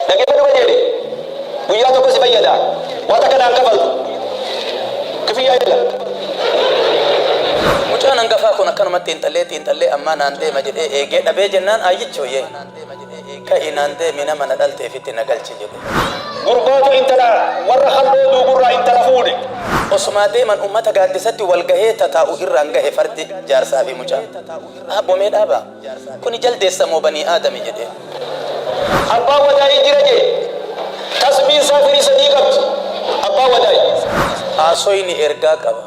Dhaggeeffadhu qajeeli. Guyyaa tokko si fayyada. Waa takka naan kafaltu. Kifiyyaa jala. Mucaan hangafaa kun akkanumatti xiinxallee xiinxallee ammaa naan deema jedhee eegee dhabee jennaan aayyichoo yee ka'i naan deemi nama na dhalteefitti na galchi jedhe. Gurbaatu intala warra halloo duugurraa intala fuudhe. Osumaa deeman ummata gaaddisatti wal gahee tataa'u irraan gahe fardi jaarsaa fi mucaa. Aabboo mee dhaabaa. Kuni jaldeessa moo banii aadami jedheen. Abbaan wadaayii jira jee. Tasbiin isaa firii sadii qabdi. Abbaan wadaay. Haasoyni ergaa qaba.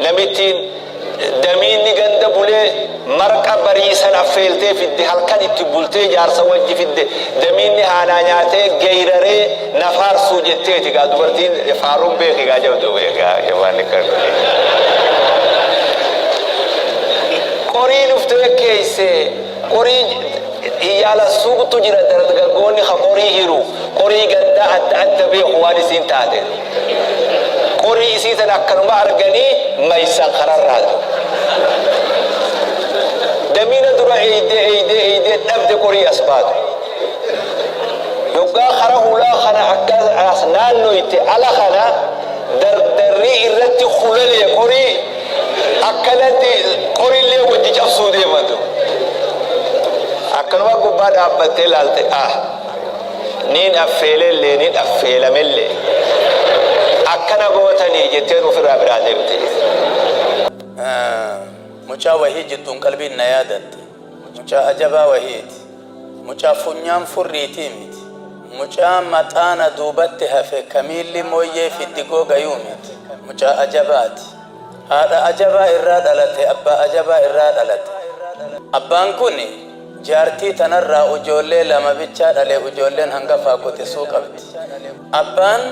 Namittiin damiinni ganda bulee marqa bariisan affeeltee fidde halkan itti bultee jaarsa wajji fidde damiinni haanaa nyaatee geeyraree na faarsuu jetteeti gaa dubartiin faaruun beeki gaa jabdu gaa jabaan qorii dhuftee keeyse qorii iyyaala suuqtu jira dargaggoonni ka qorii hiru qorii gandaa adda adda beeku waan isiin taate. Qorii isii tana akkanuma arganii maysan kararraa. Damiina dura eeydee eeydee eeydee dhabde qorii as baatu. Yoggaa kara hulaa kana akka as naannoyte ala kana dardarrii irratti hulalee qorii akkanatti qorillee wajji cabsuu deematu. Akkanuma gubbaa dhaabbattee laalte ah niin affeelellee niin affeelamellee akkana gootanii jetteen ofirraa biraa deemte. Mucaa wahii jidduun qalbiin na yaadatte. Mucaa ajabaa wahiiti. Mucaa funyaan furriitii miti. Mucaa maxaana duubatti hafe ka miilli mooyyee fiddigoo gayuu miti. Mucaa ajabaati. Haadha ajabaa irraa dhalate, abbaa ajabaa irraa dhalate. Abbaan kun jaartii tanarraa ujoollee lama bichaa dhale ujoolleen hangafaa quxisuu qabdi. Abbaan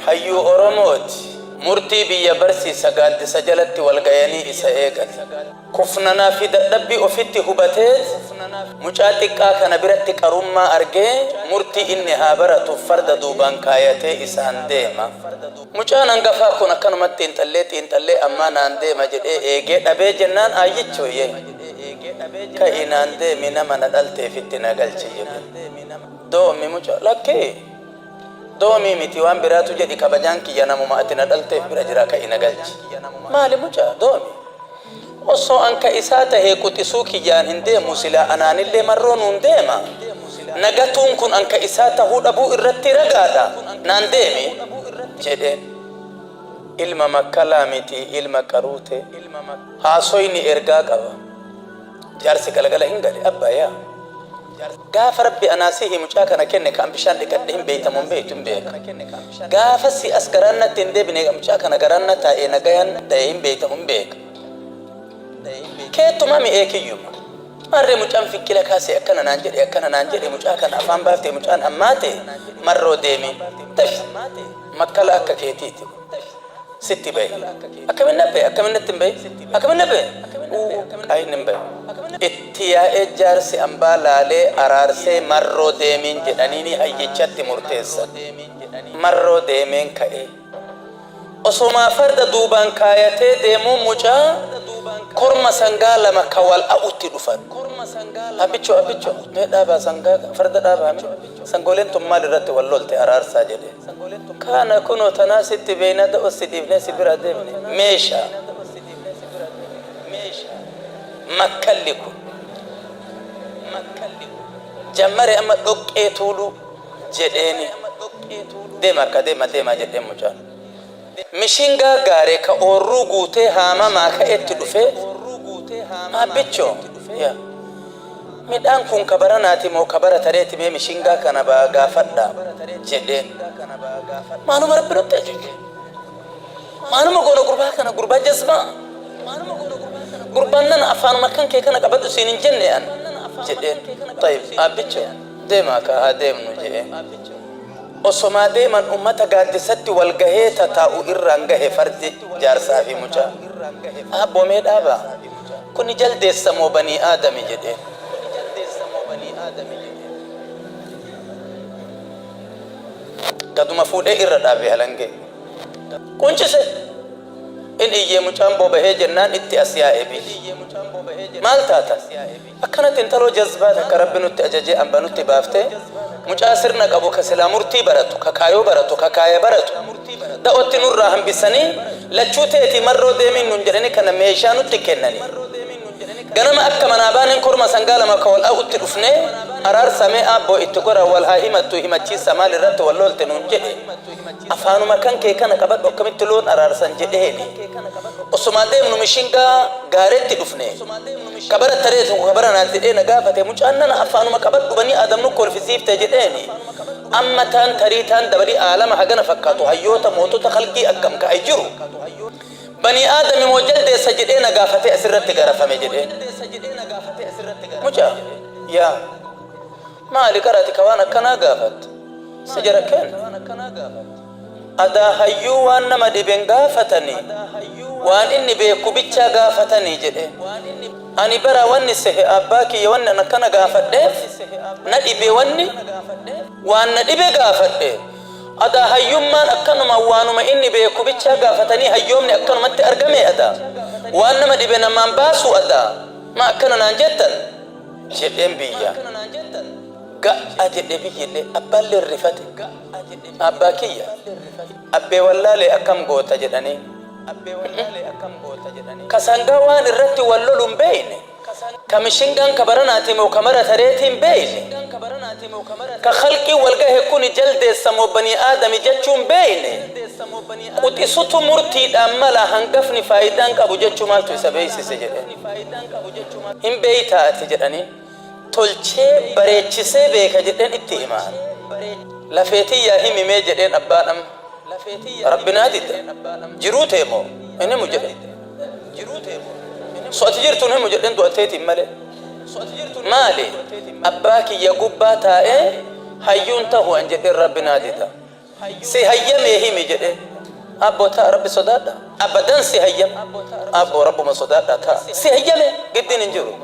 hayyuu Oromooti. Murtii biyya barsiisa gaaddisa jalatti wal gayanii isa eegan. Kufnanaa fi dadhabbii ofitti hubateet mucaa xiqqaa kana biratti qarummaa argee murtii inni haa baratuuf farda duubaan kaayatee isaan deema. Mucaan hangafaa kun akkanumatti xiinxallee xiinxallee ammaa naan deema jedhee eegee dhabee jennaan aayyichoo yee ka'i naan deemi nama na dhalteefitti na galchi jedhe. Doomi mucaa lakkii doomii miti waan biraatu jedhi kabajaan kiyya namuma ati na dhalteef bira jira ka'i na galchi. Maali mucaa doomi. Osoo an ka isaa tahee quxisuu kiyyaan hin deemu silaa anaanillee marroo nuun deema. Nagatuun kun an ka isaa tahuu dhabuu irratti ragaadha. Naan deemi jedheen. Ilma makkalaa miti ilma qaruutee. Haasoyni ergaa qaba. Jaarsi galgala hin gale abbaa yaa. Gaafa rabbi anaa sihi mucaa kana kenne ka an bishaan dhiqadhe hin beeyta moo hin beeytu hin beeka. Gaafa si as garaan natti hin deebine mucaa kana garaan na taa'ee nagayan daye hin beeyta moo hin beeka. Keettuma mi'ee kiyyuma. Maarree mucaan fiqqila kaasee akkana naan jedhe akkana naan jedhe mucaa kana afaan baaftee mucaan hammaate marroo deemi. Dafi makkala akka keetiiti. Sitti bahe. Akkamin na bahe akkamin natti hin bahe akkamin na bahe uu qaayin hin bahe. Itti yaa'ee jaarsi ambaa laalee araarsee marroo deemiin jedhaniinii hayyichatti murteessan. Marroo deemeen ka'ee. Osomaa farda duubaan kaayatee deemuu mucaa korma sangaa lama ka wal a'utti dhufan. Abbichoo abbichoo mee dhaabaa sangaa farda dhaabaa mee sangooleen tun maal irratti wal lolte araarsaa jedhe. Kaana kunoo tanaa sitti beeyna da'os si dhiifnee si bira deemne meeshaa makkalli kun jammare amma dhoqqee tuuluu jedheeni deema akka deema deema jedheen mucaan. Mishingaa gaare ka oorruu guutee haamamaa ka'etti dhufee Aabbichoo yaa midhaan kun ka baranaati moo ka bara tareeti mee mishingaa kana baa gaafadhaa jedheen. Maaluma rabbi nutti ajaje. Maaluma goona gurbaa kana gurbaa jazbaa. Gurbaan nana afaanuma kan kee kana qabadhu siin hin jenne an jedheen. Tayyib aabbichoo deemaa kaa haa deemnu jedheen. Osomaa deeman ummata gaaddisatti wal gahee tataa'u irraan gahe fardi jaarsaa fi mucaa. Aabboo mee dhaabaa. Kuni jaldeessa moo banii aadami jedheen. Gaduma fuudhee irra dhaabe halangee. Quncise. In iyyee mucaan boobahee jennaan itti as yaa'e biyyi. Maal taatan? Akkanatti intaloo jazbaa takka Rabbi nutti ajajee amba nutti baaftee mucaa sirna qabu ka silaa murtii baratu, ka kaayoo baratu, ka kaaya baratu da'otti nurraa hambisanii lachuu teetii marroo deemiin nuun jedhanii kana meeshaa nutti kennanii. Ganama akka manaa baaneen korma sangaa lama ka wal a'utti dhufnee araarsa mee aabboo itti goraa wal haa himattuu himachiissa maal irratti wal lolte nuun jedhe. Afaanuma kan kee kana qabadhu akkamitti loon araarsan jedheeni. Osomaa deemnu mishingaa gaaretti dhufne. Ka bara taree tokko ka bara naati jedhee na gaafate mucaan nana afaanuma qabadhu banii aadam nu kolfisiifte jedheeni. Amma taan tarii taan dabalii aalama hagana fakkaatu hayyoota mootota khalqii akkam ka ay jiru. Banii aadami moo jaldeessa jedhee na gaafatee asirratti garafame jedheen. Mucaa yaa maali qara ati ka waan akkanaa gaafattu? Si jara kenna. Adaa hayyuu waan nama dhibe hin gaafatanii, waan inni beeku bichaa gaafatanii jedheen. Ani bara wanni sehe abbaa kiyya wanni an akkana gaafadheef na dhibe wanni waan na dhibe gaafadhe. Adaa hayyummaan akkanuma waanuma inni beeku bichaa gaafatanii hayyoomni akkanumatti argame adaa? Waan nama dhibe namaan baasuu adaa? Maa akkana naan jettan? Jedheen biyya. Ga'a jedhe biyyillee abbaalleen rifate. Abbaa kiyya abbee wallaalee akkam goota jedhanii. Ka sangaa waan irratti wal lolu hin beeyne. Ka mishingaan ka baranaati moo ka mara tareetii hin beeyne. Ka khalqiin wal gahe kuni jaldeessa moo banii aadami jechuu hin beeyne. Quxisutu murtiidhaan mala hangafni faayidaan qabu jechuu maaltu isa beeysise jedheen. Hin beeytaa ati jedhaniin. Tolchee bareechisee beeka jedheen itti hima. Lafee tiyyaa himi mee jedheen abbaan amma. Rabbi naa dida. Jiruu tee moo? Hin himu jedhe. So ati jirtu hin himu jedheen du'a teetiin malee. Maali? Abbaa kiyya gubbaa taa'ee hayyuun tahu an jedheen Rabbi naa dida. Si hayyamee himi jedheen. Aabboo ta'a Rabbi sodaadha. Abadan si hayyame. Aabboo Rabbuma sodaadhaa ta'a. Si hayyame giddiin hin jiru.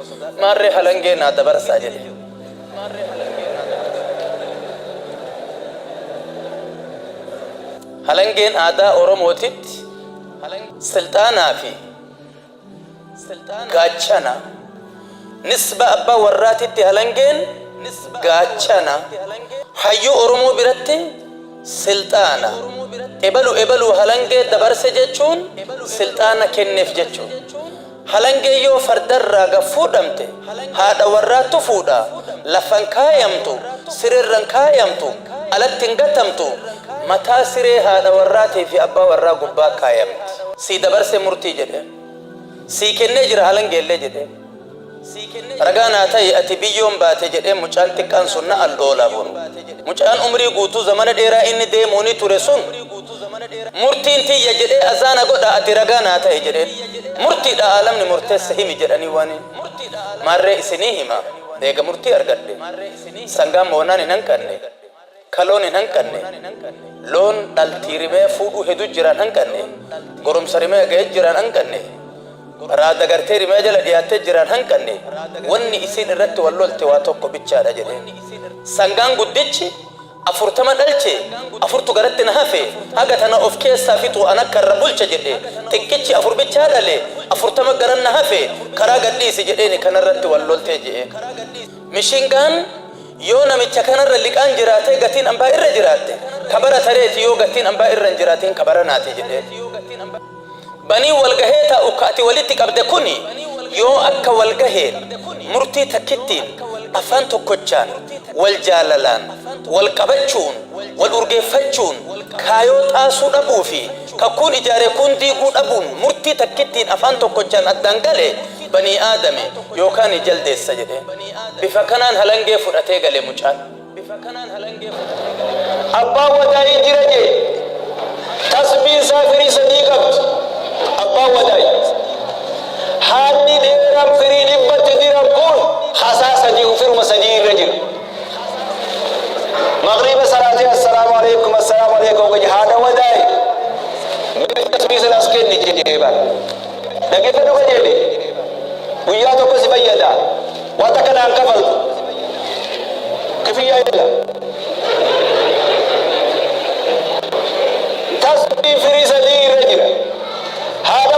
Maarree halangee naa dabarsaa jedhe. Halangeen aadaa Oromootitti silxaanaa fi gaachana. Nisba abbaa warraatitti halangeen gaachana. Hayyuu Oromoo biratti silxaana. Ebalu ebaluu halangee dabarse jechuun silxaana kenneef jechuudha. Halangeen yoo fardarraa gad fuudhamte haadha warraattu fuudha. Lafa hin kaayamtu, sireerra hin kaayamtu, alatti hin gatamtu, mataa siree haadha warraatii fi abbaa warraa gubbaa kaayamti. Sii dabarse murtii jedheen. Sii kennee jira halangeellee jedheen. Ragaa naa ta'i ati biyyoon baate jedheen mucaan xiqqaan sun na al'oola boru. Mucaan umrii guutuu zamana dheeraa inni deemuuni ture sun murtiin tiyya jedhee azaana godha ati ragaa naa ta'i jedheen. Murtiidha aalamni murteesse himi jedhanii waaniin. Maarree isinii hima eega murtii argadhe. Sangaan moonaan hin hanqanne. Kaloon hin hanqanne. Loon dhaltii rimee fuudhuu hedu jiraan hanqanne. Goromsa rimee ga'e jiraan hanqanne. Raada gartee rimee jala dhiyaattee jiraan hanqanne. Wanni isiin irratti wal lolte waa tokko bichaadha jedheen. Sangaan guddichi 40 dhalche, afurtu garatti na hafe, haga tana of keessaa fixuu an akka irra bulcha jedhe. Xiqqichi 4 bichaa dhale, 40 garan na hafe, karaa gad dhiisi jedheeni kanarratti wal loltee je'een. Mishingaan Yoo namicha kanarra liqaan jiraatee gatiin ambaa irra jiraatte ka bara tareeti yoo gatiin ambaa irra hin jiraatin ka baranaati jedheen. Baniin wal gahee taa'u ka ati walitti qabde kuni yoo akka wal gaheen murtii takkittiin afaan tokkochaan wal jaalalaan wal qabachuun wal urgeeffachuun kaayoo xaasuu dhabuu fi ka kuun ijaaree kuun diiguu dhabuun murtii takkittiin afaan tokkochaan addaan gale banii aadami yookaan jaldeessa jedheen. Bifa kanaan halangee fudhatee gale mucaan. Abbaan wadaayii jira jee. Tasbiin isaa firii sadii qabdi. Abbaan wadaay. Haadni dheeraan firii dhibbatti diran kun hasaa sadii firuma sadii irra jira. Maghriba salaatee assalaamu alaikum assalaamu alaikum gaje haadha wadaay. Mee tasbii sana as kenni jedhee bara. Dhaggeeffadhu qajeeli. Guyyaa tokko si fayyada. Waan takka naan kafaltu. Kifiyyaa jala. Tasbii firii sadii irra jira. Haadha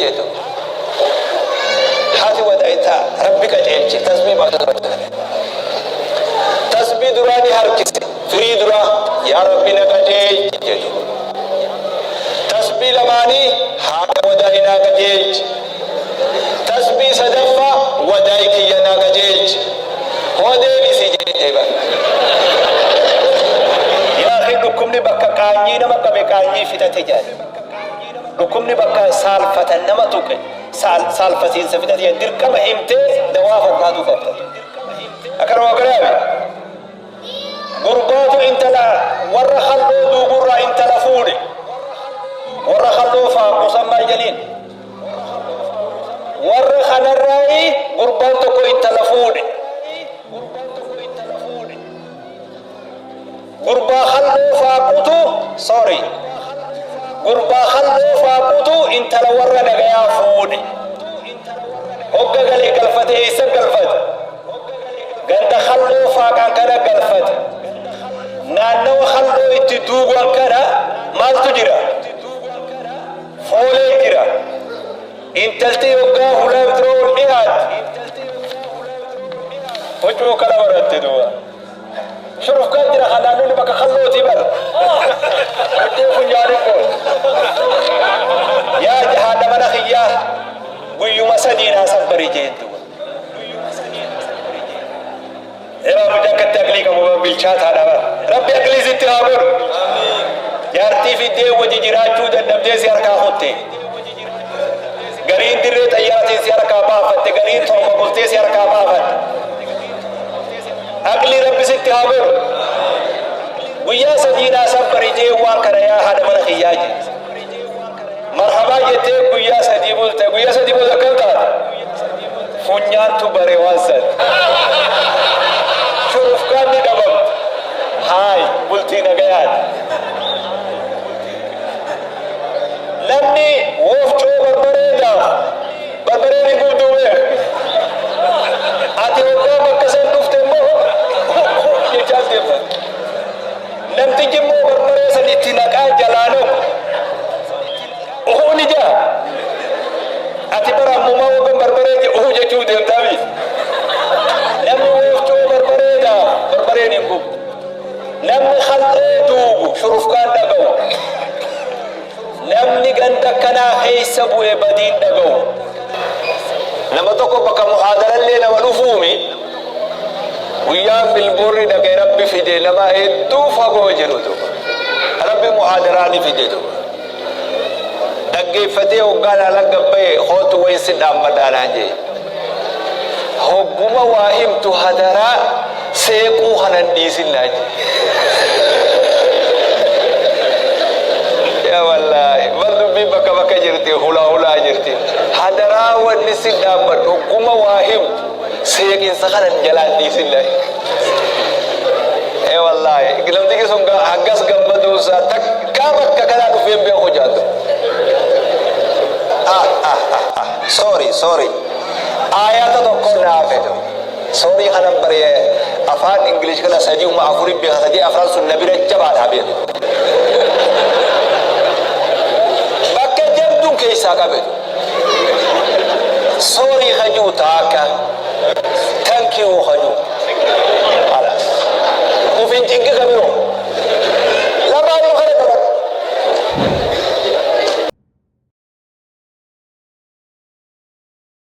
jedhu. Haati wadaayitaa Rabbi qajeelche tasbii baasuu tasbii duraa ni harkise, firii duraa yaa Rabbi na qajeelchi jedhu. Tasbii lamaanii haadha wadaayi naa qajeelchi. Tasbii sadaffaa wadaayi kiyya naa qajeelchi. Hoo deebisi jedhee bara. Yaa akhi, dhukkubni bakka qaanyii nama qabe qaanyii fixate jedhan. Dhukkubni bakka saalfatan nama tuqe saalfatiinsa fixate jedhan. Dirqama himtee dawaa barbaaduu qabda. Akkanuma akkanaami. Gurbaatu intala warra khalloo duugurraa intala fuudhe. Warra khalloo faaqu san maal jedhaniin? Warra kanarraayi gurbaan tokko intala fuudhe. Gurbaa khalloo faaqutu, sorry. Gurbaa khalloo faaqutu intala warra nagayaa fuudhe. Hogga galee galfate, eessa galfate? Ganda khalloo faaqaan kana galfate. Naannawa khalloo itti duugan kana maaltu jira? Foolee jira. Intalti hoggaa hulaa dura ol dhiyaatti. Huccuu kana baratte duuba. Shurufkaan jira kan naannoonni bakka khallootii bar. Huccuu funyaanii qoon. Yaa haadha mana kiyyaa, guyyuma sadii naa sabbarii jeen duuba. Yeroo mucaa akkatti aqlii qabu bilchaataadha bar. Rabbi aqlii sitti haa godhu. Jaartii fiddee wajji jiraachuu dadhabdee si harkaa kutte. Gariin dirree xayyaaraatiin si harkaa baafatte, gariin 7 bultee si harkaa baafatte. Aqlii Rabbi sitti haa godhu. Guyyaa sadii naa sabbari jee waan kana yaa haadha mana kiyyaa jee. Marhabaa jettee guyyaa 3 bulte. Guyyaa 3 booda akkam taate? Funyaantu bare waan san. Shurufkaan ni dhabamte. Haay, bultii nagayaati. Namni wofcoo barbaree daaku barbareen hin gubduu beeku. Ati hoggaa bakka san dhufte immoo jechaa deemta. Namtichi immoo barbaree san itti naqaa jalaa naqu. Uhuu ni jaa. Ati bara ammumaa waggan barbaree je uhuu jechuuf deemtaa miti. Namni wofcoo barbaree daaku barbareen hin gubdu. Namni khal'oo duugu shurufkaan dhaga'u. Namni ganda akkanaa keessa bu'e badiin dhaga'u. Nama tokko bakka muhaadarallee nama dhufuumi, guyyaa Milboorni dhaqe Rabbi fide, nama hedduu fagoo jiru duuba. Rabbi muhaadaraa ni fide duuba. Dhaggeeffatee hoggaan ala gabbaye, kootu wayin si dhaammadhaa naan jee. Hogguma waa himtu hadaraa seequu kana hin dhiisin naan jee. Yaa wallaahi, bar dubbiin bakka bakka jirti, hulaa hulaa jirti. Hadaraa wanni si dhaammadhu, hogguma waa himtu seeqinsa kana jalaan dhiisin naan. Ee wallaahi, namtichi sun hangas gammaduu isaa takkaa bakka kanaa dhufee hin beeku jaatu. Ah ah ah ah, sorry, sorry, aayata tokko naa fedhu. Sorry, kanan bare afaan English kana sadii uma afurin beeka, sadii afran sun na bira jabaadha beeku. Bakka jabduun keessaa qabe.